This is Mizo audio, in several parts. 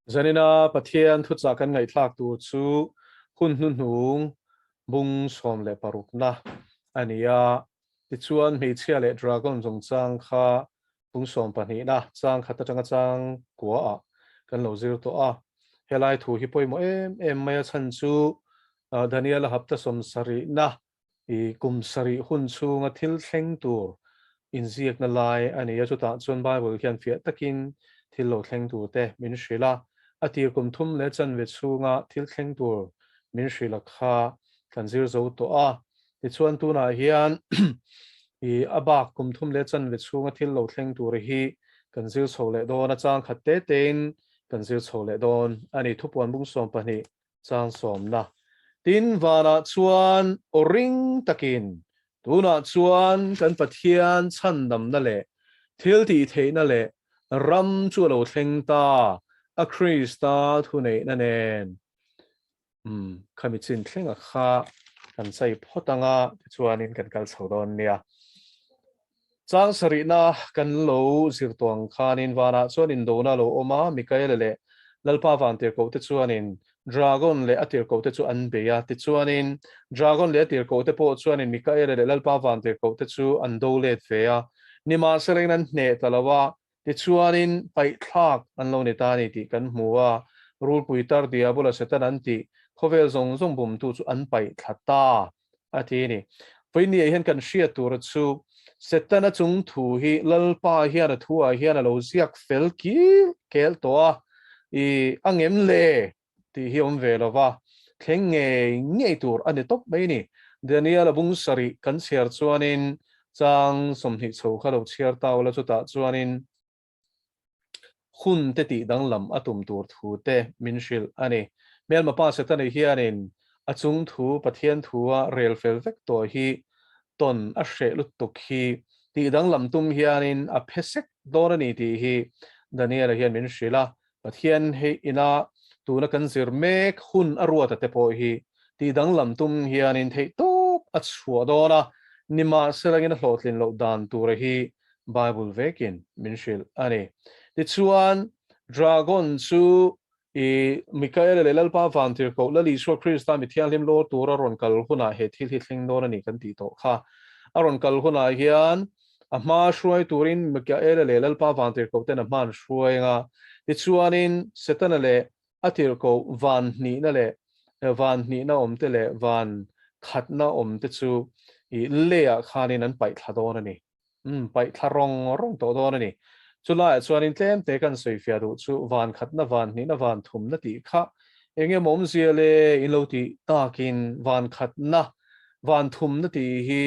Zanina Pathian thuchah kan ngaihthlak tur chu hun hnuhnung bung 16 na a ni a. Tichuan hmeichhia leh dragon chungchang kha bung 12 na chang khat atanga chang kua ah kan lo zir tawh a. Helai thu hi pawimawh em em mai a chhan chu Daniel-a hapta 70 na I kum sarih hun chhunga thil thleng tur inziakna lai a ni a, chutah chuan Bible hian fiah takin thil lo thleng turte min hrilh a. A tir kum thum leh chanve chhunga thil thleng tur min hrilh a kha kan zir zo tawh a. Tichuan tunah hian i a bak kum thum leh chanve chhunga thil lo thleng tur hi kan zir chho leh dawn a, chang khat te tein kan zir chho leh dawn a ni. Thupuan bung 12 Chang sawmna. Tin, vanah chuan aw ring takin, Tunah chuan kan Pathian chhandamna leh thiltihtheihna leh ram chu a lo thleng ta, a Krista thuneihna nen. Umm, khami chin thlenga kha kan chai phawt anga, tichuanin kan kal chho dawn nia. Chang sarihna kan lo zir tawh ang khanin vanah chuan indona a lo awm a, Mikaela leh Lalpa van tirhkohte chuanin Dragon leh a tirhkohte chu an bei a. Tichuanin Dragon leh a tirhkohte pawh chuanin Mikaela leh Lalpa van tirhkohte chu an do let ve a, nimahselain an hneh ta lo a, Tichuanin paihthlak an lo ni ta a ni tih kan hmu a, rulpui tar Diabola Satan an tih khawvel zawng zawng bumtu chu an paihthla ta a ti a ni. Vawinia hian kan hriat tura chu Setana chung thu hi Lalpa hian a thuah hian a lo ziak fel kil kel tawh a, i a ngem le tih hi awm ve lo va, thleng ngei ngei tur a ni tawp mai ni. Daniel-a bung sarih kan chhiar chuanin chang 20 chho kha lo chhiar ta ula chutah chuanin hun te tih danglam a tum tur thu te min hrilh a ni. Hmelma pa Setana hianin a chung thu Pathian thua rel fel vek tawh hi tawn a hreh lutuk hi tih danglam tum hianin a phe sek dawn a ni tih hi Daniel-a hian min hrilh a. Pathian hei ina tuna kan zir mek hun a ruat a te pawh hi tih danglam tum hianin theih tawp a chhuah dawn a, nimahselangin a hlawhtlin loh dan tura hi Bible vekin min hrilh a ni. Tichuan, Dragon chu i Mikaela leh Lalpa Vantirhkoh Lal Isua Krista mi thianghlim lawr tura rawn kal hunah he thil hi thleng dawn a ni kan tih tawh kha. A rawn kal hunah hian A hma hruai turin Mikaela leh Lalpa vantirhkoh ten a hma an hruai anga, tichuanin Setana leh a tirhkoh van hnihna leh van hnihna awmte leh van khatna awmte chu i leiah khanin an paih thla dawn a ni. Umm, paih thla rawng rawng tawh dawn a ni. Chulaiah chuanin tlemte kan sawifiah duh chu van khatna, van hnihna, van thumna tih kha eng emaw awmzia le in lo tih takin van khatna, van thumna tih hi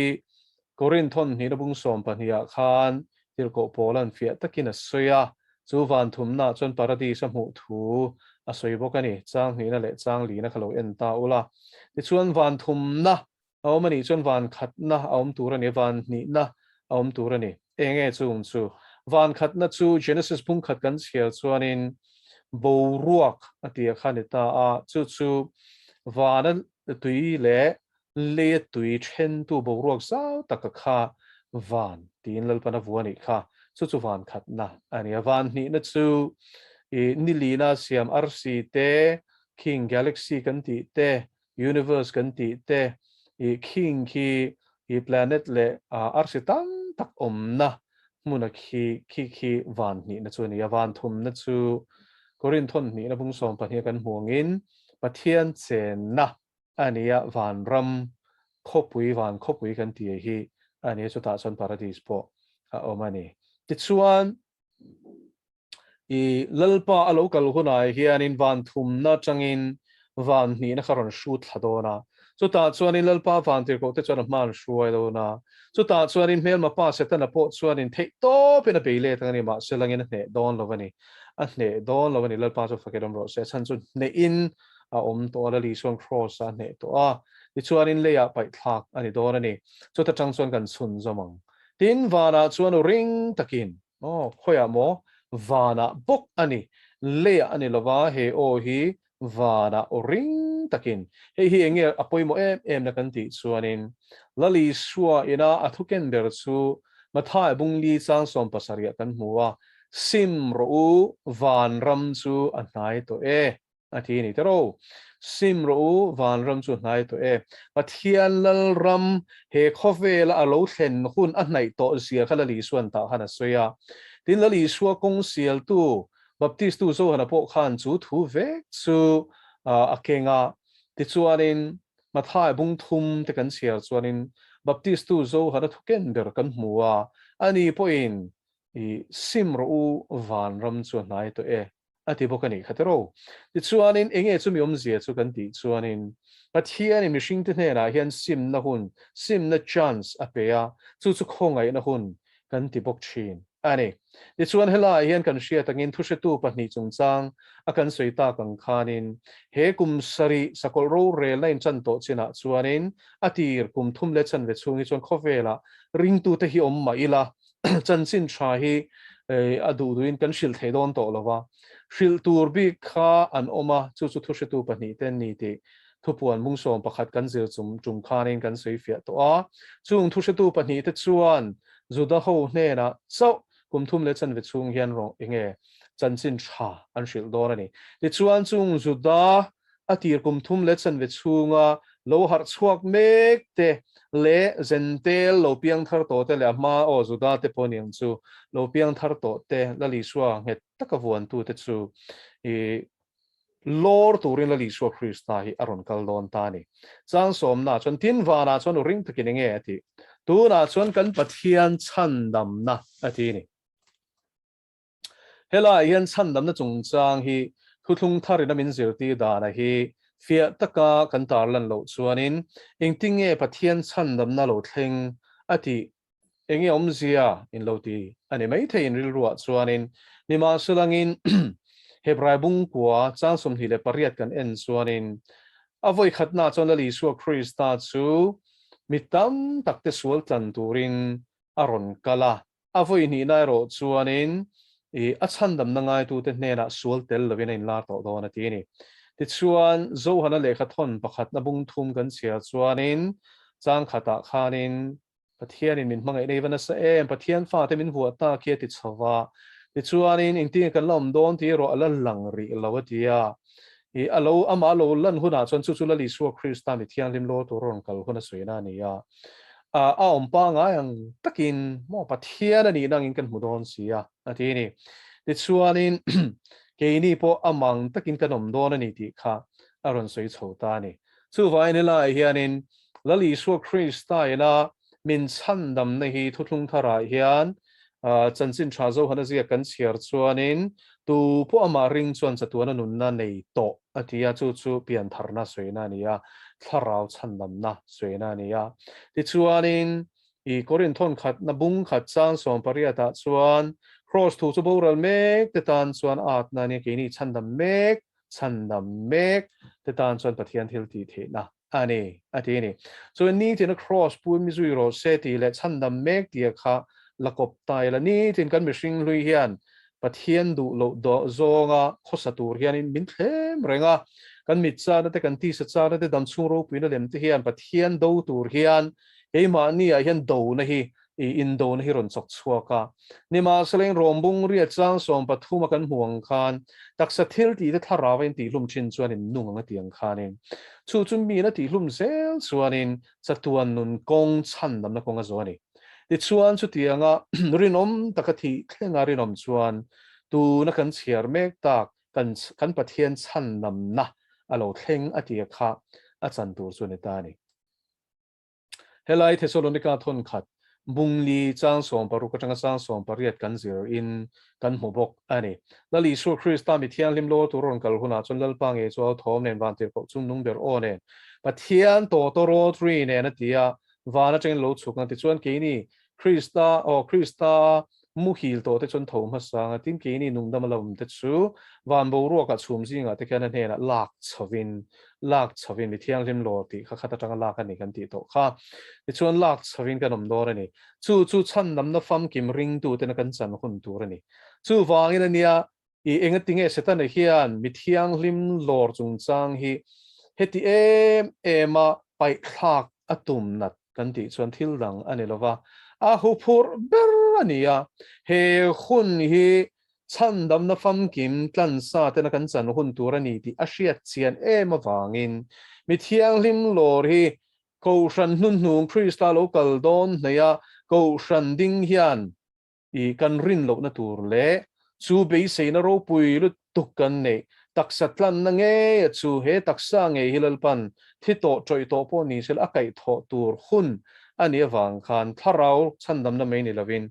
Korinth hawn hnihna bung 12 ah khan tirhkoh Paula'n fiah takin a sawi a, chu van thumnaah chuan Paradis a hmuh thu a sawi bawk a ni. Chang hnihna leh chang lina kha lo en ta ula. Tichuan van thumna a awm a nih chuan van khatna a awm tur a ni, van hnihna a awm tur a ni. Eng nge chung chu? Van khatna chu Genesis bung khat kan chhiar chuanin boruak a tia kha a ni ta a, chu chu vana tui leh Leia tui thentu boruak zau taka kha van tiin Lalpan a vua anih kha. Chu chu van khatna a ni a. Van hnihna chu i nilina siam arsi te, khing galaxy kan tih te, universe kan tih te, i khing khi i planet leh arsi tam tak awmna hmuna khi khi khi van hnihna chu a ni a. Van thumna chu Korinth hawn hnihna bung 12 kan hmu angin Pathian chenna a ni a, vanram khawpui, van khawpui kan tih hi a ni a, chutah chuan paradis pawh a awm a ni. Tichuan, i Lalpa a lo kal hunah hianin van thumna atangin van hnihna kha rawn hrut thla dawn a, chutah chuanin Lalpa vantirhkohte chuan a hma an hruai dawn a, chutah chuanin hmelma pa Setana pawh chuanin theih tawpin a bei let ang a ni, mahse langin a hneh dawn lo a ni, a hneh dawn lo a ni, Lalpa chu fak in awm rawh se, a chhan chu hnehin a awm tawh a, Lali chuan Kraws a hneh tawh a, tichuanin leiah paihthlak a ni dawn a ni. Chuta tang chuan kan chhunzawm ang. Tin, vanah chuan u ring takin, aw, khawiah maw? Vanah bawk a ni, leiah a ni lova, he aw hi vanah aw ring takin. Hei hi eng nge a pawimawh em em na kan tih chuanin, Lali Isua ina a thuken ber chu Mathai bung li chang 70 ah kan hmu a. Sim rawh u, vanram chu a hnai tawh e, a ti a ni tiraw. Sim rawh u, vanram chu a hnai tawh e. Pathian Lalram he khawvela a lo thlen hun a hnaih tawh zia kha Lal Isuan tah khan a sawi a. Tin, Lal Isua kawng sialtu Baptistu Johana pawh khan chu thu vek chu a keng a. Tichuanin, Mathai bung thum te kan chhiar chuanin Baptistu Johana thu ken ber kan hmu a, ani pawhin I sim rawh u, vanram chu a hnai tawh e, a ti bawk a nih kha tiraw. Tichuanin enge chumi awmzia chu kan tih chuanin Pathianin mihringte hnenah hian simna hun, simna chance a pe a, chu chu khawngaihna hun kan ti bawk thin a ni. Tichuan helaiah hian kan hriat angin thuhretu pahnih chungchang a kan sawi tak ang khanin he kum sarih sakawlh rorelna inchan tawh chinah chuanin a tir kum thum leh chanve chhung hi chuan khawvelah ringtute hi awm mah ila chanchin tha hi a duh duhin kan hrilh thei dawn tawh lo va, hrilh tur bik kha an awm a, chu chu thuhretu pahnih te an ni tih thupuan mungsawm pakhat kan zir chum tum khanin kan sawi fiah tawh a. Chung thuhretu pahnih te chuan Juda ho hnenah chauh kum thum leh chanve chhung hian rawng enge chanchin tha an hrilh dawn a ni. Tichuan chung Juda a tir kum thum leh chanve chhunga lo harh chhuak mek te leh Zentel lo piang thar tawh te leh a hma aw Juda te pawh aniang chu lo piang thar tawh te Lal Isua nghet taka vuantu te chu i lawr turin Lal Isua Krista hi a rawn kal dawn ta a ni. Chang sawmna chuan tin vanah chuan u ring takin enge a tih? Tunah chuan kan Pathian chhandamna a ti a ni. Helaiah hian chhandamna chungchang hi thuthlung tharina min zirtir dana hi fiah taka kan tarlan loh chuanin engtinge Pathian chhandamna lo thleng a tih enge awmzia in lo ti a ni maitheiin rilruah chuanin nimahselangin Hebrai bungkua chang 28 kan en chuanin a vawikhatnaah chuan Lal Isua Krista chu mi tam takte sual tlan turin a rawn kal a. A vawi hnihna erawh chuanin i a chhandamna ngaitute hnenah sual tel lovin a inlar tawh dawn a ti a ni. Tichuan, Johana lehkha thawn pakhatna bung thum kan chhiar chuanin chang khatah khanin Pathianin min hmangaih nei va nasa em, Pathian fate min vuah ta khi a ti chho va. Tichuanin engtinge kan la awm dawn tih erawh a la lang rih lo a ti a. I a lo amah lo lan hunah chuan chu chu Lal Isua Krista mi thianghlim lawr tur a rawn kal hun a sawi na a ni a. A a awm pangai ang takin maw Pathian a nihna angin kan hmu dawn si a, a ti a ni. Tichuanin keini pawh amang takin kan awm dawn a ni tih kha a rawn sawi chho ta a ni. Chuvangin helaiah hianin Lal Isua Krista ina min chhandamna hi thuthlung tharah hian chanchin tha Johana ziak kan chhiar chuanin tu pawh amah ring chuan chatuana nunna nei tawh a ti a, chu chu piantharna sawina a ni a, thlarau chhandamna sawina a ni a. Tichuanin i Korinth thawn khatna bung khat chang sawmpariatah chuan Kraws thu chu boral mek te tan chuan atna a nia, keini chhandam mek, chhandam mek te tan chuan Pathian thil tih theihna a ni, a ti a ni. Chuan nitin a Kraws pu mi zui rawh se tih leh chhandam mek tia kha la kawp ta ila, nitin kan mihring hlui hian Pathian duh loh dawh zawnga khawsa tur hianin min thlem reng a, kan mit chana te, kan tisa chana te, damchhung ropuina lem te hian Pathian do tur hian keimahni ah hian dona hi i indona hi rawn chawk chhuak a. Nimahsela in rawmbung riat chang 13 a kan hmuh ang khan taksa thil tih te thlarau a intihlum thin chuan in nung ang a ti ang khanin chu chu miin a tihlum zel chuanin chatuan nun kawng chhandamna kawng a zo a ni. Tichuan chutianga rinawm taka thih thlenga rinawm chuan tuna kan chhiar mek tak kan kan Pathian chhandamna a lo thleng a tia kha a chan tur chu a ni ta a ni. Helai Thesalonika thawn khat bungli chang 16 atanga chang 18 kan zir in kan hmu bawk a ni. Lal Isua Krista mi thianghlim lawr tur rawn kal hunah chuan Lalpa ngei chu au thawm nen vantirhkoh chung nung ber aw nen Pathian tawtawrawt ri nen a ti a, van atangin lo chhuk ang tichuan keini Krista aw Krista muhil tawh te chuan tho hmasa ang a, tin keini nungdam a lo awm te chu van boruakah chhum zingah te khian a hnenah lak chhovin lak chhovin mi thianghlim lawr tih kha khat atanga lak a ni kan tih tawh kha tichuan lak chhovin kan awm dawn a ni. Chu chu chhandamna famkim ringtutena kan chan hun tur a ni. Chuvangin a nia I engatinge Setana hian mi thianghlim lawr chungchang hi heti em em a paihthlak a tum nat kan tih chuan thil dang a ni lova, a huphurh ber a ni a, he hun hi. Chhandamna famkim tlansa tena kan chan hun tur a ni tih a hriat chian em avangin mi thianghlim lawr hi Kohhran hnuhnung Krista lo kal dawn hnaih a Kohhran ding hian i kan rin lohna tur leh chu beiseina ropui lutuk kan neih taksa tlanna ngei a chu he taksa ngei hi Lalpan thi tawh tawih tawh pawh ni sela a kaihthawh tur hun a nih avang khan thlarau chhandamna mai ni lovin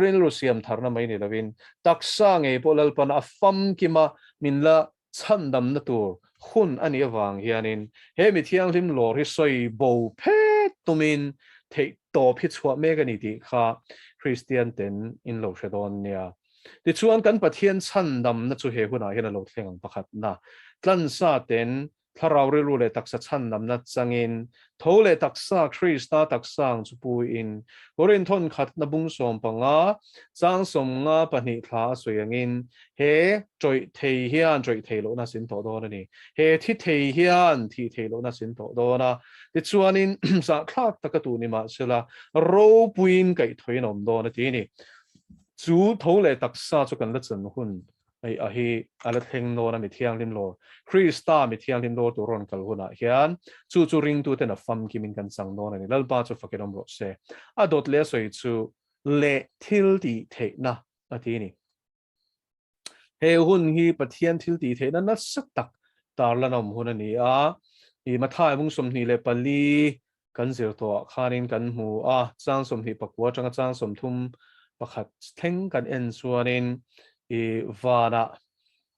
rilru siam tharna mai ni lovin taksa ngei pawh Lalpan a famkim a min la chhandamna tur hun a nih avang hianin he mi thianghlim lawr hi sawi bo phet tumin theih tawp hi chhuah mek a ni tih kha Kristian ten in lo hre dawn nia. Tichuan kan Pathian chhandamna chu he hunah hian a lo thleng ang pakhatna tlansa ten Thlarau rilru leh taksa chhandamna changin, tho leh taksa Krista taksa ang chu puiin, Korin thawn khatna bung 15, chang 52 thla a sawi angin, he tawih thei hian tawih thei lohna sin tawh dawn a ni. He thi thei hian thih thei lohna sin tawh dawn a. Tichuanin, zahthlak taka tu ni mahsela, ropuiin kaihthawih an awm dawn a ti a ni. Chu tho leh taksa chu kan la chan hun Hei a hi a la thleng dawn a mi thianghlim lawr, Krista mi thianghlim lawr tur rawn kal hunah hian chu chu ringtuten a famkimin kan chang dawn a ni. Lalpa chu fakin awm rawh se. A dawt leh a sawi chu leh thil tih theihna a ti a ni. He hun hi Pathian thil tih theihna nasa tak tarlan a awm hun a ni a. I Mathai bung 24 Kan zir tawhah khanin kan hmu a, chang 24 atanga chang 31 thleng kan en chuanin i vanah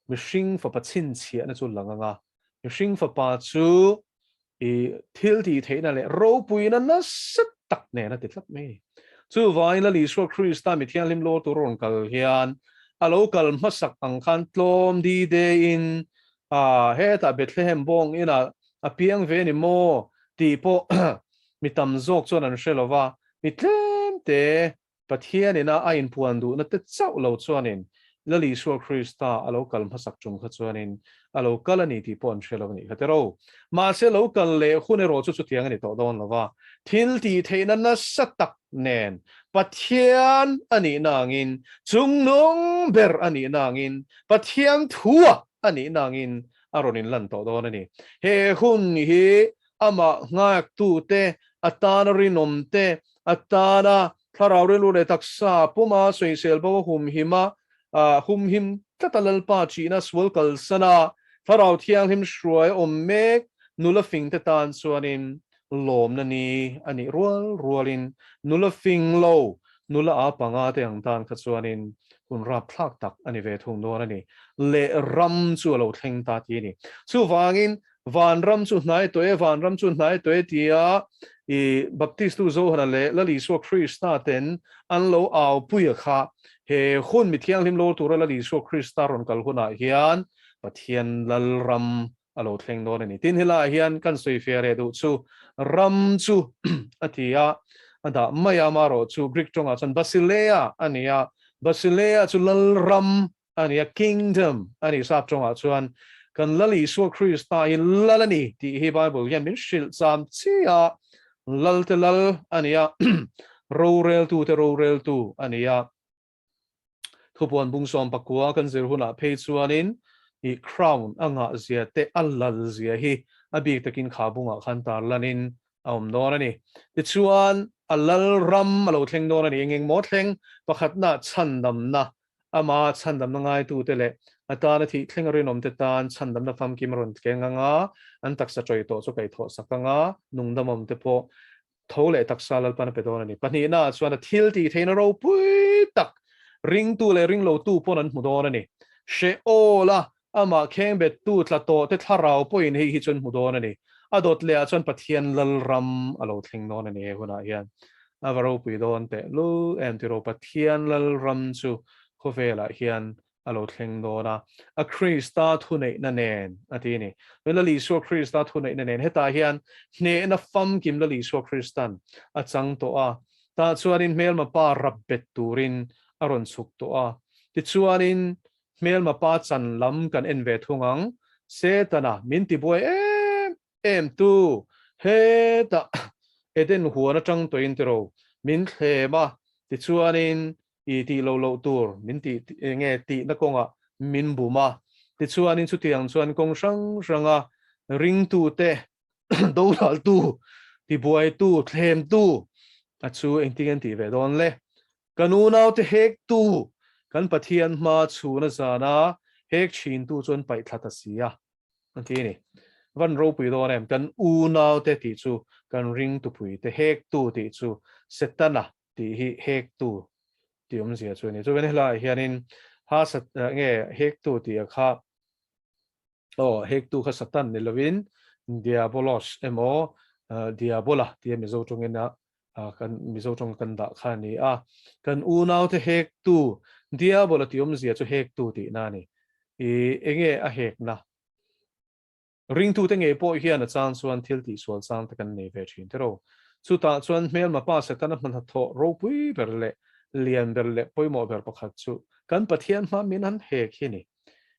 mihring fapa chhinchhiahna chu lang ang a, mihring fapa chu i thil tih theihna leh ropuina nasa tak nen a ti tlat mai a ni. Chuvangin Lal Isua Krista mi thianghlim lawr tur a rawn kal hian a lo kal hmasak ang khan tlawm di dein A, hetah Bethlehem bawng inah a piang ve ni maw? tih pawh mi tam zawk chuan an hre lo va, mi tlem te Pathian ina a inpuan duhna te chauh lo chuanin Lal Isua Krista a lo kal hmasak tum kha chuanin a lo kal a ni tih pawh an hre lo a nih kha tero. Mahse lo kal leh hun erawh chu chutiang a ni tawh dawn lo va, thil tih theihna nasa tak nen Pathian a nihna angin, chungnung ber a nihna angin, Pathian thua a nihna angin a rawn inlan tawh dawn a ni. He hun hi amah nghaktute, a tana rinawmte, a tana thlarau rilru leh taksa puma sawisel bo a humhim a, humhim tlata Lalpa ṭihna sual kalsan a, thlarau thianghlim hruai a awm mek nula fingte tan chuanin lawmna ni a nih rual rualin nula fing lo, nula a panga te ang tan kha chuanin hun rapthlak tak a ni ve thung dawn a ni. Leh ram chu a lo thleng ta ti a ni. Chuvangin vanram chu hnai tawh e, vanram chu hnai tawh e tia i Baptistu Johana leh Lal Isua Krista ten an lo aupui a kha he hun mi thianghlim lo tura Lal Isua Krista rawn kal hunah hian Pathian Lalram a lo thleng dawn a ni. Tin, helaiah hian kan sawi fia reh duh chu ram chu a ti a, a dah mai a, amaherawh chu Greek tawngah chuan Basileia a ni a, Basileia chu lalram a ni a, kingdom a ni sap tawngah chuan. Kan Lal Isua Krista hi lal a ni tih hi Bible hian min hrilh cham chi a, Lalte lal a ni a, roreltute roreltu a ni a. Thupuan bung 19 kan zir hunah phei chuanin i crown a ngah zia te a lal zia hi a bik takin kha bungah khan tarlanin a awm dawn a ni. Tichuan a lal ram a lo thleng dawn a ni. Eng engmaw thleng pakhatna chhandamna ama chhandamna ngaitute leh a tana thih thleng a rinawmte tan chhandamna famkim a rawn tleng anga an taksa tawih tawh chu kaihthawh sak anga nungdamawmte pawh Tho leh taksa Lalpan a pe dawn a ni. Pahnihnaah chuan a thil tih theihna ropui tak ringtu leh ringlotu pawn an hmu dawn a ni. Sheol a amah khengbettu tla tawh te thlarau pawhin hei hi chu an hmu dawn a ni. A dawt lehah chuan Pathian Lalram a lo thleng dawn a ni he hunah hian. A va ropui dawn teh lul em tiraw Pathian Lalram chu khawvelah hian a lo thleng dawn a, a Krista thuneihna nen a ti a ni. Lal Isua Krista thuneihna nen hetah hian hnehna famkim Lal Isua Kristan a chang tawh a, tah chuanin hmelma pa rap bet turin a rawn chhuk tawh a, tichuanin hmelma pa chan lam kan en ve thung ang, Setana min tibuai em em tu hetah Eden huan atang tawhin tiro min thlem a, tichuanin. I tih loh loh tur min tih nge tihna kawngah min bum a. Tichuanin chutiang chuan kawng hrang hranga ringtute dodaltu, tibuaitu, thlemtu a chu engtin an tih ve dawn le? Kan unaute hektu, kan Pathian hma chhuna zana hek thintu chu an paih thla ta si a. A ti a ni. Van ropui dawn em? Kan unaute tih chu kan ringtupuite hektu tih chu Setana tih hi hektu tih awmzia chu a ni. Chuan helaiah hianin ha sat nge hektu tih a kha aw hektu kha Satan ni lovin Diabolos emaw Diabola tia Mizo tawngin a kan Mizo tawng kan dah kha a ni a. Kan unaute hektu Diabola tih awmzia chu hektu tihna a ni. I enge a hekna? Ringtute ngei pawh hian a chang chuan thil tihsual chang te kan nei ve thin tiraw. Chutah chuan hmelma pa Setana hmanhnathawh ropui ber leh lian ber leh pawimawh ber pakhat chu kan Pathian hma min han hek hi ni.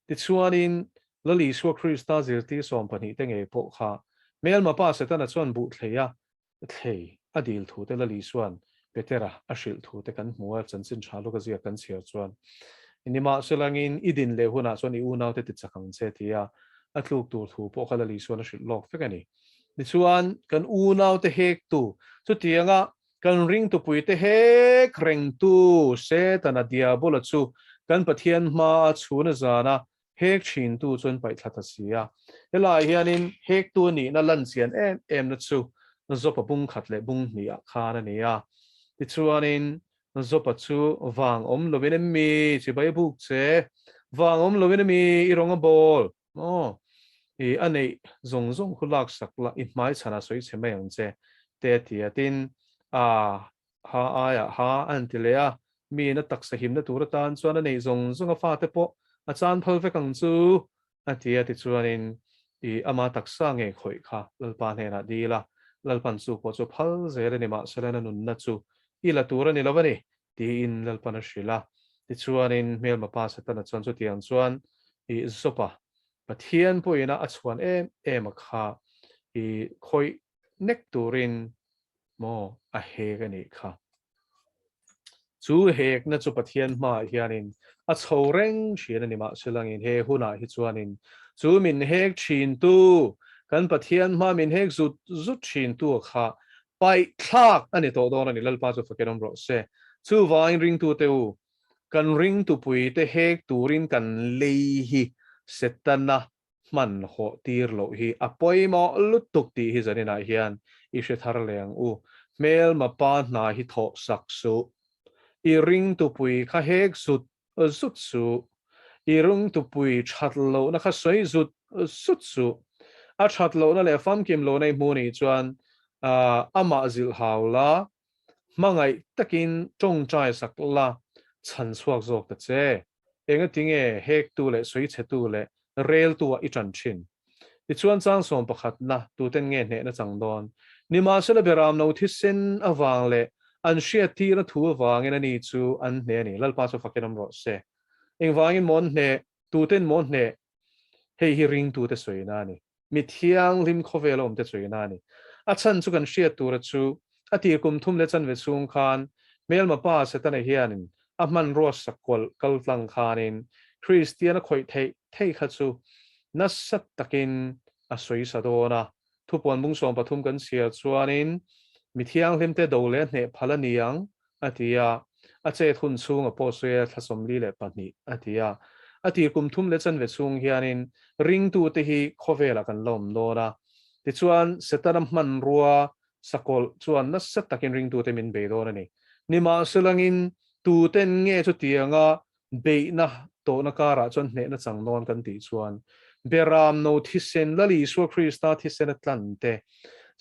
Tichuanin Lal Isua Krista zirtir 12 te ngei pawh kha hmelma pa Setana chuan buh thlei a thlei a dil thu te Lal Isua'n Petera a hrilh thu te kan hmu a, chanchin tha lawk a ziak kan chhiar chuan Nimahselangin i din leh hunah chuan i unaute ti chak ang che tia a tluk tur thu pawh kha Lal Isua'n a hrilh lawk vek a ni. Tichuan kan unaute hektu chutianga kan ringtupuite hek rengtu Setana Diabola chu kan Pathian hmaa chhuna zana Hek thintu chuan paih thla ta si a. Helaiah hianin hektu a nihna lan chian em emna chu Zopa bung khat leh bung hnih ah khan a ni a. Tichuanin Zopa chu vang awm lovin em mi chibai buk che? Vang awm lovin em mi i rawng a bawl? Aw, i a neih zawng zawng khu laksak la, i hmai chhanah sawi chhe mai ang che, te a ti a. Tin, a Ha aiah ha a han ti leh a, miin a taksa himna tur atan chuan a neih zawng zawng a fate pawh a chan phal vek ang chu a ti a, tichuanin i ama taksa ngei khawih kha Lalpa hnenah dil a, Lalpan chu pawh chu phal zel a ni mahsela na nunna chu i la tur a ni lo a ni tiin Lalpan a hrilh a, tichuanin hmelma pa Setana chuan chutiang chuan i Zopa Pathian pawhin a a chhuan em em a kha i khawih nek turin maw a hek a nih kha. Chu hekna chu Pathian hmaah hianin a chho reng thin a ni mahselangin he hunah hi chuanin chu min hek thintu, kan Pathian hmaa min hek zut zut thintu kha paih thlak a ni tawh dawn a ni, Lalpa chu fakin awm rawh se. Chuvangin ringtute u, kan ringtupuite hek turin kan lei hi Setana hman hawh tir loh hi a pawimawh lutuk tih hi zaninah hian i hre thar leh ang u. Hmelma pa hna hi thawh sak suh. I ringtupui kha hek zut zut suh. I ringtupui that lohna kha sawi zut zut suh. A that lohna leh famkim lohna i hmu nih chuan amah zilh hau la, hmangaih takin tawngtai sak la, chhan chhuak zawk ta che. Engatinge hektu leh sawichhetu leh reltu-ah i ṭan ṭhin? Tichuan chang sawm pakhatna tuten nge hnehna chang dawn? Nimahsela Beramno thisen avang leh an hriattirna thu avangin ani chu an hneh a ni. Lalpa chu fakin awm rawh se. Engvangin maw an hneh? Tuten maw hneh? Hei hi ringtute sawina a ni. Mi thianghlim khawvel a awmte chuina a ni. A chhan chu kan hriat tura chu a tir kum thum leh chanve chhung khan hmelma pa Setana hianin a hmanrua sakual kal tlang khanin Kristian a khawih theih theih kha chu nasa takin a sawi sa dawn a. Thupuan bung 13 kan chhiar chuanin mi thianghlimte do leh hneh phal a ni ang a ti a, a chet hun chhung a pawh sawi a thla 42 a ti a. A tir kum thum leh chanve chhung hianin ringtute hi khawvelah kan la awm dawn a, tichuan Setana hmanrua sakawlh chuan nasa takin ringtute min bei dawn a ni. Nimahselangin tuten nge chutianga Beihna tawhna karah chuan hnehna chang nawn kan tih chuan Beramno thisen, Lal Isua Krista thisen a tlan te,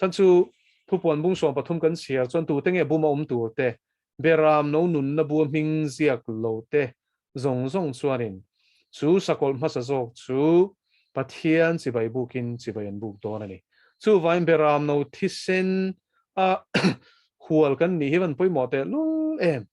chhan chu thupuan bung 13 kan chhiar chuan tute nge buma awm tur te, Beramno nunna bua hming ziak lo te zawng zawng chuanin chu sakawlh hmasa zawk chu Pathian chibai bukin chibai an buk dawn a ni. Chuvangin Beramno thisen a hual kan nih hi van pawimawh teh lul em.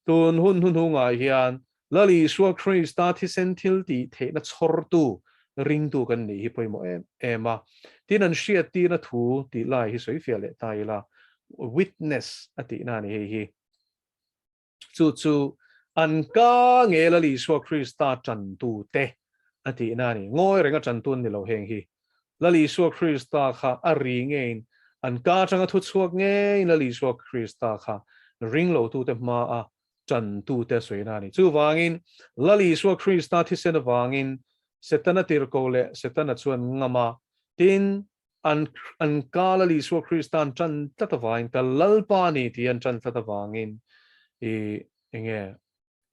Tun hun hnuhnungah hian Lal Isua Krista thisen thil tih theihna chhawrtu ringtu kan nih hi pawimawh em em a. Tin an hriattirna thu tih lai hi sawi fiah leh ta ila, witness a tihna a ni hei hi. Chu chu An ka nge Lal Isua Krista ṭantute a tihna a ni. Ngawi renga ṭantu an ni lo heng hi. Lal Isua Krista kha a ri ngeiin, an ka aṭanga thu chhuak ngeiin Lal Isua Krista kha ringlotute hmaa ṭantute a sawina a ni. Chuvangin, Lal Isua Krista thisen avangin Setana tirhkoh leh Setana chuan ngam a, tin, an an ka Lal Isua Krista an ṭan tlat avangin, ka Lalpa a ni tih an ṭan tlat avangin i enge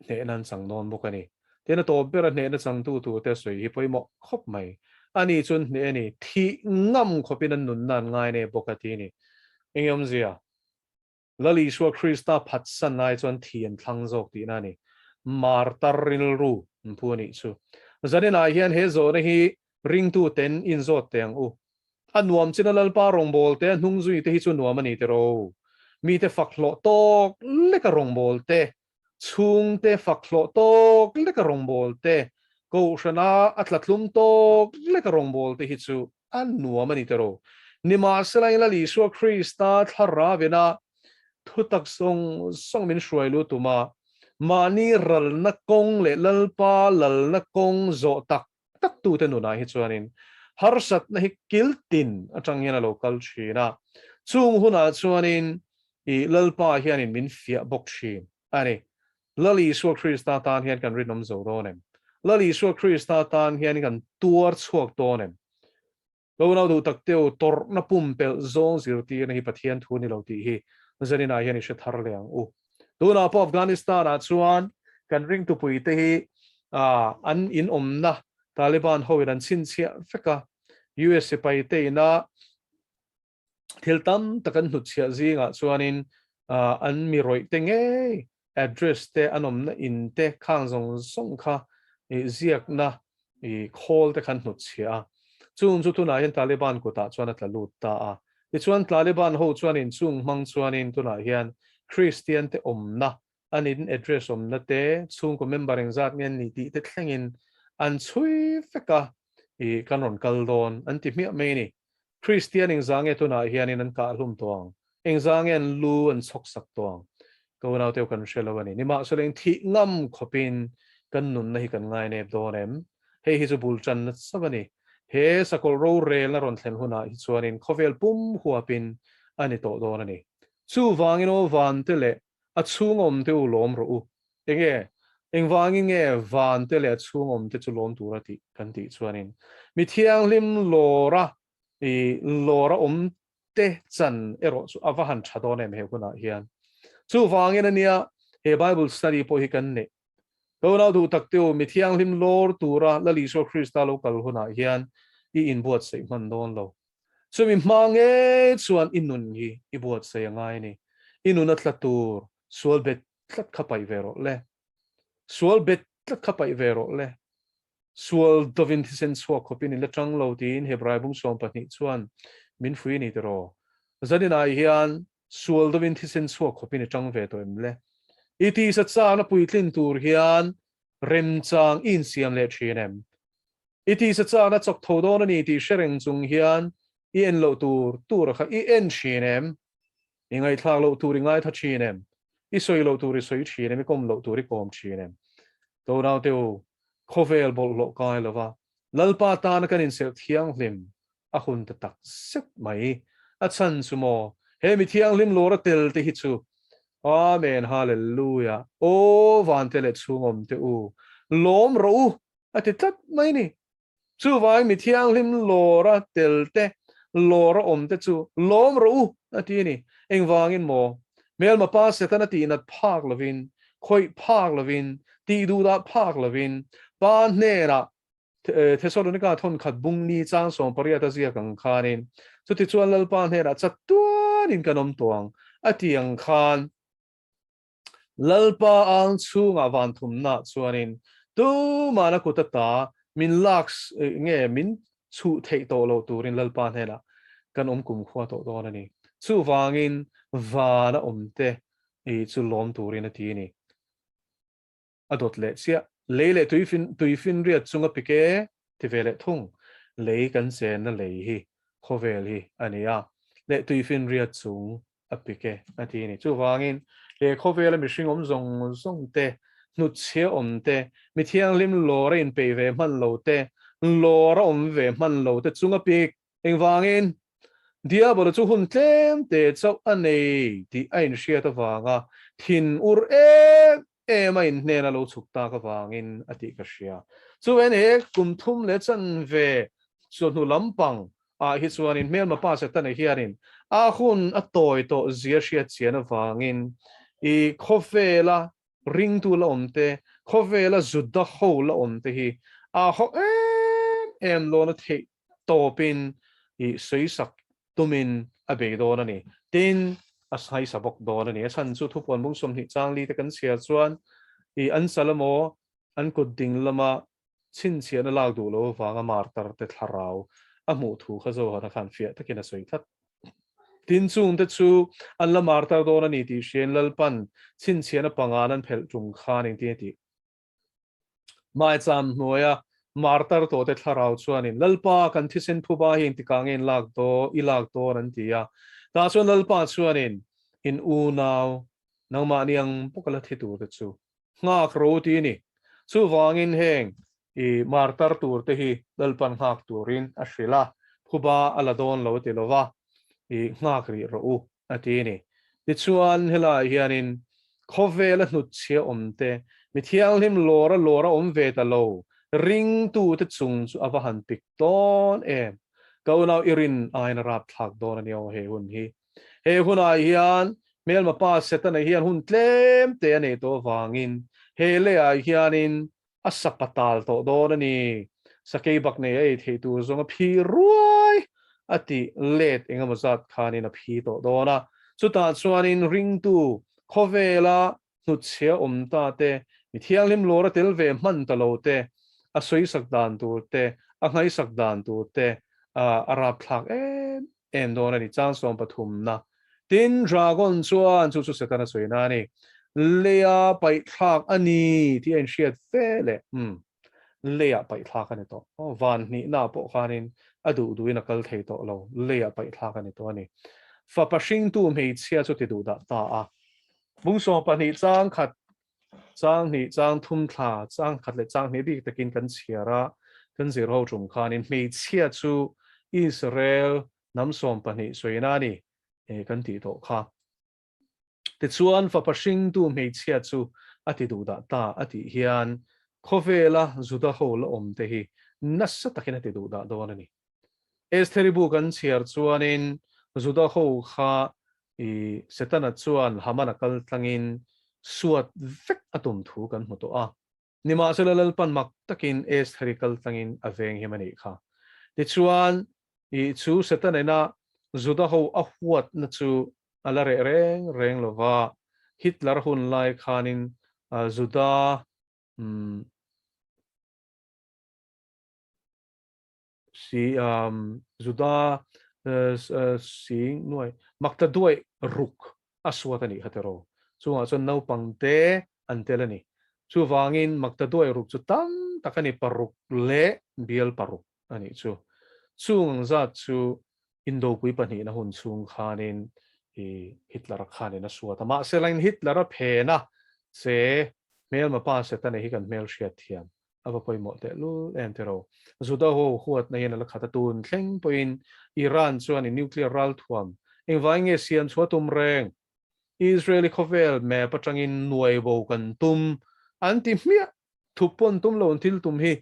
hnehna an chang dawn bawk a ni. Tin, a tawp bera hnehna changtu turte sawi hi pawimawh khawp mai. Ani chuan hneh a ni, thih ngam khawpin an nunna an ngai nei bawk a ti a ni. Enge awmzia? Lal Isua Krista phatsan ai chuan thi an thlang zawk tihna a ni. Martar rilru an phu a nih chu. Zaninah hian he zawhna hi ringtu ten inzawt teh ang u. A nuam chin a Lalpa rawngbawlte a hnung zui te hi chu nuam a ni tiraw. Mite fak hlawh tawk leka rawngbawlte, chhungte fak hlawh tawk leka rawngbawlte, kohhrana a tlatlum tawk leka rawngbawlte hi chu a nuam a ni tiraw. Nimahsela in Lal Isua Krista thlarau-ina thutak zawng zawng min hruai lu tum a, mahni ralna kawng leh Lalpa lalna kawng zawh tak tak tute nunah hi chuanin harsatna hi kil tin atang hian a lo kal thin a, chung hunah chuanin i Lalpa hianin min fiah bawk thin a ni. Lal Isua Krista tan hian kan rinawm zo dawn em? Lal Isua Krista tan hian kan tuar chhuak dawn em? Lo nau duh tak teu, tawrhna pumpelh zawng zirtirna hi Pathian thu ni lo tih hi zaninah hian i hre thar leh ang u. Tunah pawh Afghanistan-ah chuan kan ringtupuite hi an inawmna Taliban hoin an chhinchhiah vek a, US sipaite ina thil tam tak an hnutchhiah zingah chuanin an mi rawih te ngei address te an awmna in te khang zawng zawng kha ziakna khawl te kha an hnutchhiah a. Chung chu tunah hian Taliban kutah chuan a tla lut ta a. Tichuan Taliban ho chuanin chung hmang chuanin tunah hian Kristian te awmna an in address awmna te chhungkaw member engzat nge an ni tih te thlengin an chhui vek a, kan rawn kal dawn an ti hmiah mai a ni. Kristian engzah nge tunah hianin an kah hlum tawh ang? Engzah nge an lu an chhawk sak tawh ang? Ka unau teu kan hre lo a ni. Nimahsela eng thih ngam khawpin kan nunna hi kan ngainep dawn em? Hei hi chu bul tanna chauh a ni. He sakawlh rorelna rawn thlen hunah hi chuanin khawvel pum huapin a ni tawh dawn a ni. Chuvangin aw vante leh a chhung awmte u lawm rawh u. Enge? Engvangin nge vante leh a chhung awmte chu lawm tura tih kan tih chuanin mi thianghlim lawra i lawra awm te chan erawh chu a va han tha dawn em he hunah hian. Chuvangin ania he Bible study pawh hi kan neih. Ka unau duh tak te u, mi thianghlim lawr tura Lal Isua Krista lo kal hunah hian i inbuatsaih hman dawn lo. Chumi hma ngei chuan i nun hi i buatsaih a ngai a ni. I nun a tla tur sual bet tlat kha paih ve rawh le. Sual bet tlat kha paih ve rawh le. Sual dovin thisen chhuak khawpin i la tang lo tiin Hebrai bung 12 chuan min fui a ni tiraw? Zaninah hian sual dovin thisen chhuak khawpin i tang ve tawh em le? I tisa chakna puitlin tur hian remchang i insiam leh thin em? I tisa chakna chawk tho dawn a ni tih hre reng chung hian i en loh tur tur a kha i en thin em? I ngaihthlak loh tur i ngaitha thin em? I sawi loh tur i sawi thin em? I kawm loh tur i kawm thin em? Ka unaute u, khawvel bawlhhlawh kai lova Lalpa tana kan inserh thianghlim a hun ta tak zet mai. A chhan chu maw, he mi thianghlim lawr a tel te hi chu Amen Hallelujah Aw vante leh chhungawmte u, lawm rawh u a ti tlat mai ni. Chuvangin mi thianghlim lawra tel te, lawra awm te chu lawm rawh u a ti a ni. Engvangin maw? Hmelma pa Setana tihnat phak lovin, khawih phak lovin, tih duhdah phak lovin, Pa hnenah Thesalonika thawnkhat bung ni chang 18 a ziak ang khanin, chutichuan Lalpa hnenah chatuanin kan awm tawh ang a ti ang khan, Lalpa ang chhungah van thumna chuanin tumahna kut ata min lak nge min chhuh theih tawh lo turin Lalpa hnenah kan awm kumkhua tawh dawn a ni. Chuvangin vana awmte chu lawm turin a ti a ni. A dawt leh chiah. Lei leh tuifinriat chunga pik e, ti ve leh thung. Lei kan chenna lei hi khawvel hi a ni a, leh tuifinriat chung a pik e a ti a ni. Chuvangin he khawvela mihring awm zawng zawng te hnutchhia awm te, mi thianghlim lawr a inpeih ve hman lo te, lawr a awm ve hman lo te chunga pik. Engvangin? Diabola chu hun tlem te chauh a nei tih a inhriat avanga thin ur em em a inhnen a lo chhuk tak avangin a tih ka hria. Chuven he kum thum leh chanve chawhnu lampang ah hi chuanin hmelma pa Setana hianin a hun a tawi tawh zia hriat chian avangin i khawvela ringtu la awm te, khawvela Juda ho la awm te hi a haw em em lawn a theih tawpin i sawisak tumin a bei dawn a ni. Tin, a saisa bawk dawn a ni. A chhan chu thupuan bung 20 changli te kan chhiar chuan i an sal emaw an kut ding lama chhinchhiahna lak duh lo avanga martar te thlarau a hmuh thu kha Zohana khan fiah takin a sawi tlat. Tin, chungte chu an la martar dawn a ni tih hriain Lalpan chhinchhiahna pangan an phelh tum khan engtin a tih? Maicham hnuaia martar tawhte thlarau chuanin, Lalpa, kan thisen phuba hi engtikah nge in lak dawn, i lak dawn an ti a. Tah chuan Lalpa chuanin, In unau, nangmahni ang bawka la thi turte chu nghak ro ti a ni. Chuvangin heng i martar turte hi Lalpan nghak turin a hrilh a, phuba a la dawn lo ti lova, i nghak rih rawh u a ti a ni. Tichuan helaiah hianin khawvela hnutchhia awmte, mi thianghlim lawra lawra awm ve ta lo, ringtute chung chu a va han pik dawn em? Ka unau i rin aiin a rapthlak dawn a ni aw he hun hi. He hunah hian hmelma pa Setana hian hun tlem te a nei tawh avangin he leiah hianin A sapa tal tawh dawn a ni. Sakei bak nei a ei theih tur zawng a phi ruai a tih let eng emaw zat khanin a phi tawh dawn a. Chutah chuanin ringtu khawvela hnutchhia awm ta te, mi thianghlim lawr a tel ve hman ta lo te, a sawisak dan tur te, a nghaisak dan tur te a rapthlak em em dawn a ni, chang 13 na. Tin, dragon chuan chu chu Setana sawina a ni, Leia paihthlak a ni tih a inhriat fe leh, umm, leiah paihthlak a ni tawh. Aw, van hnihna pawh khanin a duh duhin a kal thei tawh lo, leiah paihthlak a ni tawh a ni. Fapa hringtu hmeichhia chu ti duh dah ta a. Bung 12 chang khat Chang hnih, chang thum thla, chang khat leh chang hnih bik takin kan chhiar a, kan zir ho tum khanin hmeichhia chu Israel hnam 12 sawina a ni kan tih tawh kha. Tichuan fapa hringtu hmeichhia chu a ti duh dah ta a tih hian khawvela Juda ho la awm te hi nasa takin a ti duh dah dawn a ni. Estheri bu kan chhiar chuanin Juda ho kha I Setana chuan Hamana kal tlangin suat vek a tum thu kan hmu tawh a. Nimahsela Lalpan mak takin Estheri kal tlangin a veng him a nih kha. Tichuan, i chu Setana ina Juda ho a huatna chu a la reh reng reng lo va, Hitler hun lai khanin Juda Si Juda sing nuai makta duai ruk a suat a nih kha tiraw. Chungah chuan naupang te an tel a ni. Chuvangin makta duai ruk chu tam tak a ni, paruk leh bial paruk a nih chu. Chung ang zat chu Indopui pahnihna hun chhung khanin Hitler-a khanin a suat a. Mahse lain Hitler-a phena che hmelma pa Setana hi kan hmelhriat thiam A va pawimawh teh lul em tiraw? Juda ho huatna hian a la khat a, tun thleng pawhin Iran chuan i nuclear ralthuam engvai nge siam chhuah tum reng? Israel i khawvel map atangin nuai bo kan tum an ti hmiah, thup pawn tum lo an thil tum hi.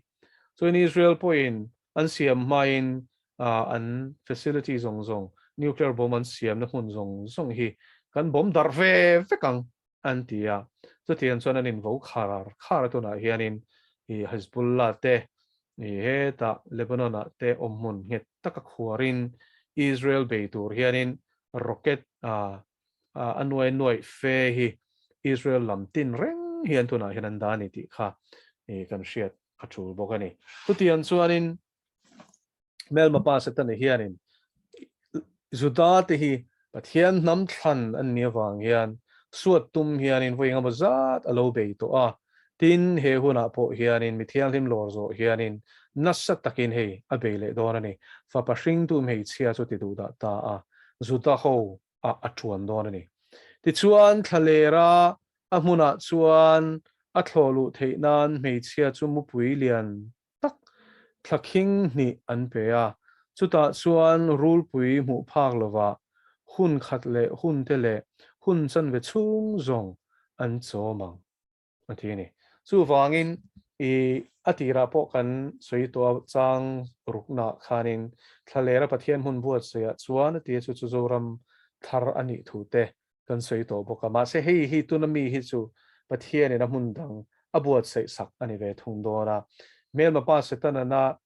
Chuan Israel pawhin an siam hmain an facility zawng zawng, nuclear bomb an siamna hmun zawng zawng hi kan bomb darh ve vek ang an ti a, chutiang chuan an invo khar khar a, tunah hianin i Hezbollah te i hetah Lebanon ah te awmhmun nghet taka khuarin Israel bei tur hianin rocket a a nuai nuaih fe hi Israel lam tin reng hian tunah hian an dah a ni tih kha i kan hriat a tul bawk a ni. Chutiang chuanin Hmelma pa Setana hianin Juda te hi Pathian hnam thlan an nih avang hian suat tum hianin vawi engemaw zat a lo bei tawh a, tin he hunah pawh hianin mi thianghlim lawr zawh hianin nasa takin hei a bei leh dawn a ni. Fapa hringtu hmeichhia chu ti duh dah ta a, Juda ho ah a tuan dawn a ni. Tichuan thlalera a hmunah chuan A thlawh luh theih nan hmeichhia chu mupui lian tak thla khing hnih an pe a, chutah chuan rulpui hmuh phak lovah hun khat leh hun te leh hun chanve chhung zawng an chawm ang a ti a ni. Chuvangin i a tirah pawh kan sawi tawh a chang ruknaah khanin thlalera Pathian hmun buatsaihah chuan a ti a chu chu Zoram thar a nih thu te kan sawi tawh bawk a, mahse hei hi tuna mi hi chu Pathianin a hmun dang a buatsaih sak a ni ve thung dawn a. Hmelma pa Setana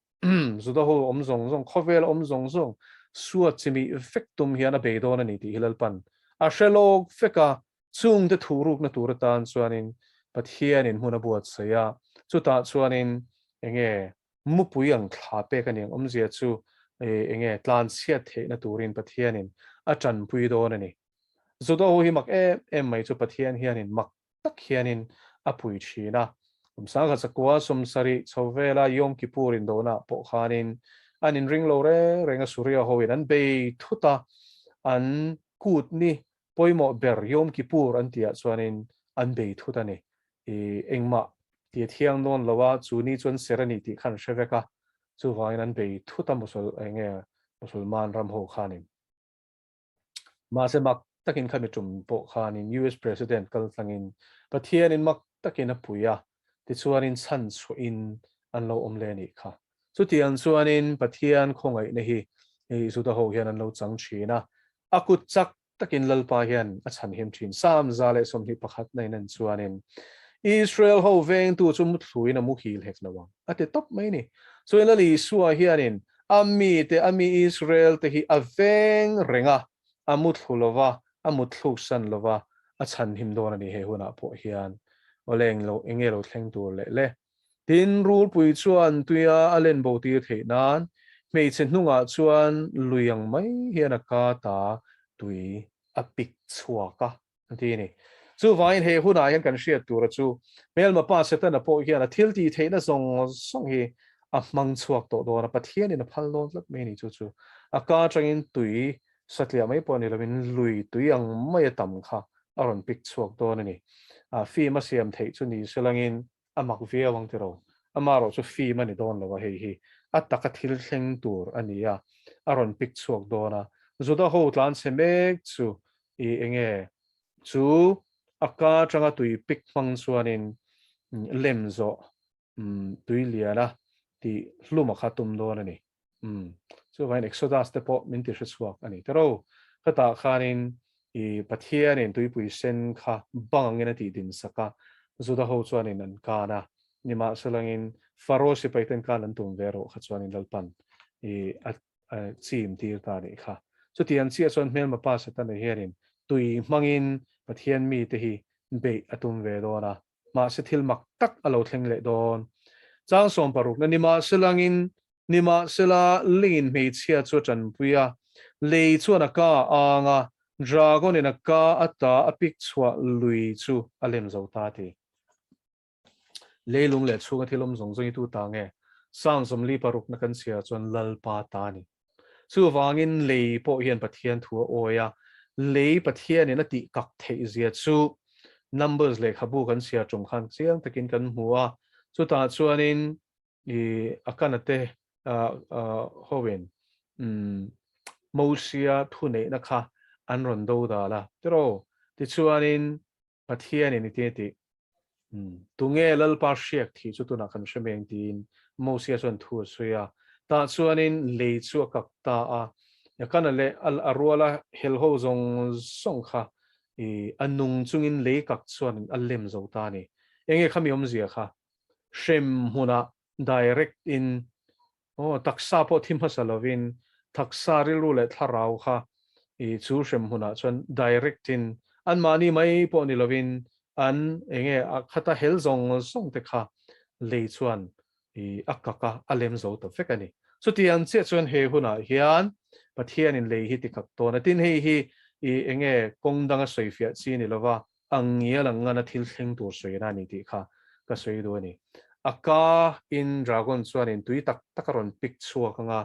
Juda ho awm zawng zawng, khawvel awm zawng zawng suat chimih vek tum hian a bei dawn a ni tih hi Lalpan a hre lawk vek a, chungte thuhrukna tur atan chuanin Pathianin hmun a buatsaih a, chutah chuanin enge Mupui ang thla pek a ni ang awmzia chu enge tlanchhiat theihna turin Pathianin a tanpui dawn a ni. Juda ho hi mak em em mai chu Pathian hianin mak tak hianin a pui thin a. Kum sangkhat sakua sawmsarih chho vela Yom Kippur indona pawh khanin an inring lo reng reng a Suria hoin an bei thut a, an kut ni pawimawh ber Yom Kippur an tihah chuanin an bei thut a ni. I engmah ti a thiang dawn lo a, chu ni chuan ser a ni tih kha an hre vek a, chuvangin an bei thut a Musul eng nge Musulman ram ho khanin. Mahse mak takin khami tum pawh khanin US President kal tlangin Pathianin mak takin a pui a, tichuanin chhan chhuahin an lo awm leh a nih kha. Chutiang chuanin Pathian khawngaihna hi Juda ho hian an lo chang thin a, a kut chak takin Lalpa hian a chhanhim thin. Psalm 121 na in en chuanin, Israel ho vengtu chu muthluin a muhil hek lo ang, a ti tawp mai ni. Chuan Lal Isua hianin a mite, a mi Israel te hi a veng reng a, a muthlu lo va, a mutthluk san lo va, a chhanhim dawn a ni he hunah pawh hian. Awle englo, enge lo thleng tur leh le? Tin, rulpui chuan tuia a len bo tir theih nan hmeichhe hnungah chuan lui ang mai hian a ka ta tui a pik chhuak a, an ti a ni. Chuvangin he hunah hian kan hriat tura chu hmelma pa Setana pawh hian a thil tih theihna zawng zawng hi a hmang chhuak tawh dawn a, Pathianin a phal dawn tlat mai a ni. Chu chu a ka atangin tui satliah mai pawh ni lovin lui tui ang mai a tam kha a rawn pik chhuak dawn a ni. Fim a siam theih chu ni selangin a mak viau ang tiraw? Amaherawh chu fim a ni dawn lo a, hei hi a taka thil thleng tur a ni a, a rawn pik chhuak dawn a. Juda ho tlan chhe mek chu i enge chu a ka atanga tui pik hmang chuanin lem zawh tui lian a tih hlum a kha tum dawn a ni. Umm. Chuvangin Exodus te pawh min ti hre chhuak a ni tero. Khatah khanin i Pathianin tuipui sen kha bang angin a tih din sak a, Juda ho chuanin an kan a, nimahselangin Pharaoh sipai ten kan an tum ve erawh kha chuanin Lalpan i a chim tir ta a nih kha. Chutiang chiah chuan hmelma pa Setana hianin tui hmangin Pathian mite hi beih a tum ve dawn a, mahse thil mak tak a lo thleng leh dawn. Chang sawmparukna nimahselangin Nimahsela, lingin hmeichhia chu a tanpui a, lei chuan a ka a ang a, dragon-in a ka ata a pik chhuah lui chu a lem zo ta a ti. Leilung leh chhunga thil awm zawng zawng hi tu ta nge? Psalm 46 kan chhiar chuan Lalpa ta a ni. Chuvangin lei pawh hian Pathian thu a awi a, lei Pathianin a tih kak theih zia chu Numbers lehkhabu kan chhiar tum khan chiang takin kan hmu a, chutah chuanin i a kana te hoin Mosia thuneihna kha an rawn do dal a tiraw? Tichuanin Pathianin i ti tih tunge Lalpa hriak thih chu tunah kan hre meng tiin Mosia chuan thu a sawi a. Tah chuanin lei chu a kak ta a, Akana leh a ruala helho zawng zawng kha i a nung chungin lei kak chuan a lem zo ta a ni. Enge khami awmzia kha? Hrem hmunah direct in aw taksa pawh thi hmasa lovin taksa rilru leh thlarau kha i chu hrem hmunah chuan direct in anmahni mai pawh ni lovin an enge a khata hel zawng zawng te kha lei chuan i a kak a, a lem zo ta vek a ni. Chutiang chiah chuan he hunah hian Pathianin lei hi tikak tawn a, tin hei hi i enge kawng danga sawifiah chi ni lova a ngial ang ngana thil thleng tur sawiin a ni tih kha ka sawi duh a ni. A ka in dragon chuanin tui tak tak a rawn pik chhuak ang a,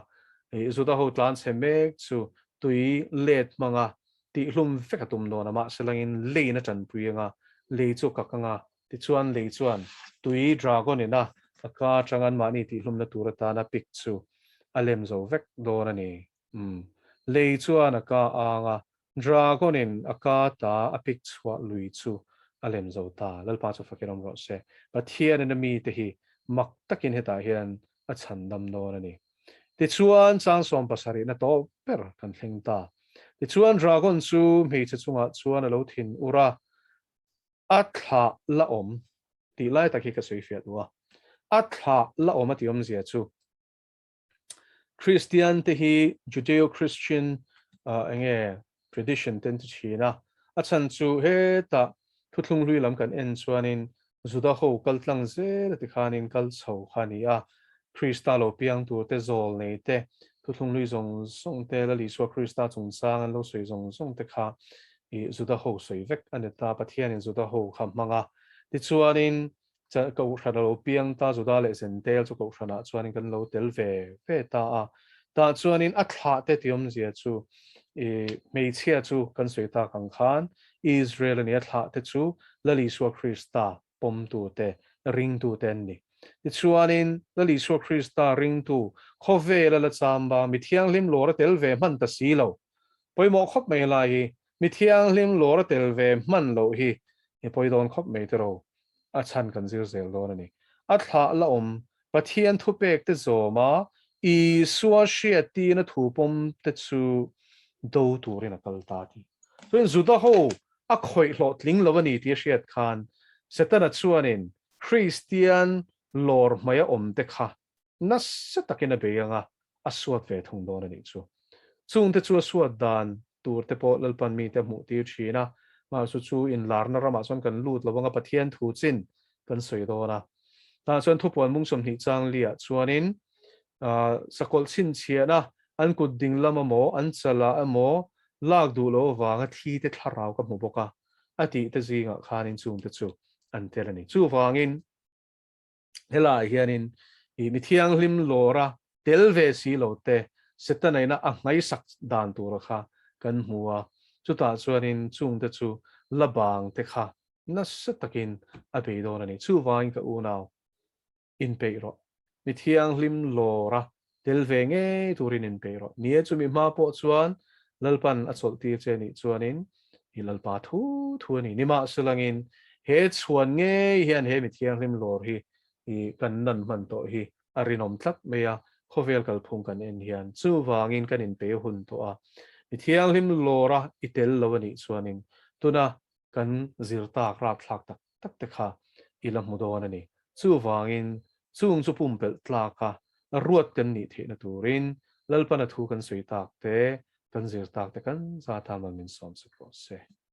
ih Juda ho tlan chhe mek chu tui let hmanga tihhlum vek a tum dawn a, mahse langin leiin a tanpui ang a, lei chu a kak ang a. Tichuan lei chuan tui dragon ina a ka atang anmahni tihhlumna tur atana pik chu a lem zo vek dawn a ni. Umm. Lei chuan a ka ang a, dragon in a ka ta a pik chhuah lui chu a lem zo ta. Lalpa chu fakin awm rawh se. Pathianin a mite hi mak takin hetah hian a chhandam dawn a ni. Tichuan chang 70na tawp ber kan thleng ta. Tichuan dragon chu hmeichhe chungah chuan a lo thin ur a, a thlah la awm tih lai tak hi ka sawi fiah duh a. A thlah la awm a tih awmzia chu Kristian te hi Judeo-Christian enge tradition te an ti thin a, a chhan chu hetah thuthlung hlui lam kan en chuanin Juda ho kal tlang zel a ti khanin kal chho kha a ni a, Krista lo piang tur te zawl nei te, thuthlung hlui zawng zawng te, Lal Isua Krista chungchang an lo sawi zawng zawng te kha i Juda ho sawi vek a ni ta, Pathianin Juda ho kha hmang a, tichuanin Kohhran a lo piang ta, Juda leh Zentel chu Kohhranah chuanin kan lo tel ve ve ta a. Tah chuanin a thlah te tih awmzia chu i hmeichhia chu kan sawi tak ang khan Israel a ni, a thlah te chu Lal Isua Krista pawmtu te, ringtu te an ni. Tichuanin Lal Isua Krista ringtu khawvela la chamba mi thianghlim lawr a tel ve hman ta si lo. Pawimawh khawp mai helai hi, mi thianghlim lawr a tel ve hman loh hi i pawi dawn khawp mai tiraw. a chhan kan zir zel dawn a ni. A thlah la awm Pathian thupek te zawma Isua hriattirna thu pawm te chu do turin a kal ta tih. Chuan Juda ho a khawih hlawhtling lo a ni tih a hriat khan Setana chuanin Kristian lawr hmaia awm te kha nasa takin a bei ang a, a suat ve thung dawn a nih chu. Chungte chu a suat dan tur te pawh Lalpan mite a hmuh tir thin a, mahse chu inlarna ramah chuan kan lut lo ang a, Pathian thu chin kan sawi dawn a. Tah chuan thupuan mung 20 chang liah chuanin sakawlh chhinchhiahna an kut ding lam emaw an chalah emaw lak duh loh avanga thi te thlarau ka hmu bawk a, a tih te zingah khanin chungte chu an tel a ni. Chuvangin Helaiah hianin i mi thianghlim lawra tel ve si lo te Setana ina a hmaisak dan tura kha kan hmu a, chutah chuanin chungte chu la bang te kha nasa takin a bei dawn a ni. Chuvangin ka unau, inpeih rawh. Mi thianghlim lawra tel ve ngei turin inpeih rawh. Ni e, chumi hma pawh chuan Lalpan a chawlh tir che nih chuanin i Lalpa thu thu a ni. Nimahselangin he chhuan ngei hian he mi thianghlim lawr hi i kan nan hman tawh hi a rinawm tlat mai a, khawvel kalphung kan en hian chuvangin kan inpeih hun tawh a. Mi thianghlim lawra i tel lo a nih chuanin tuna kan zir tak rapthlak tak tak te kha i la hmu dawn a ni. Chuvangin, chung chu pumpelh tlaka ruat kan nih theihna turin Lalpana thu kan sawi tak te, kan zir tak te kan za ta mal min sawm sak rawh se.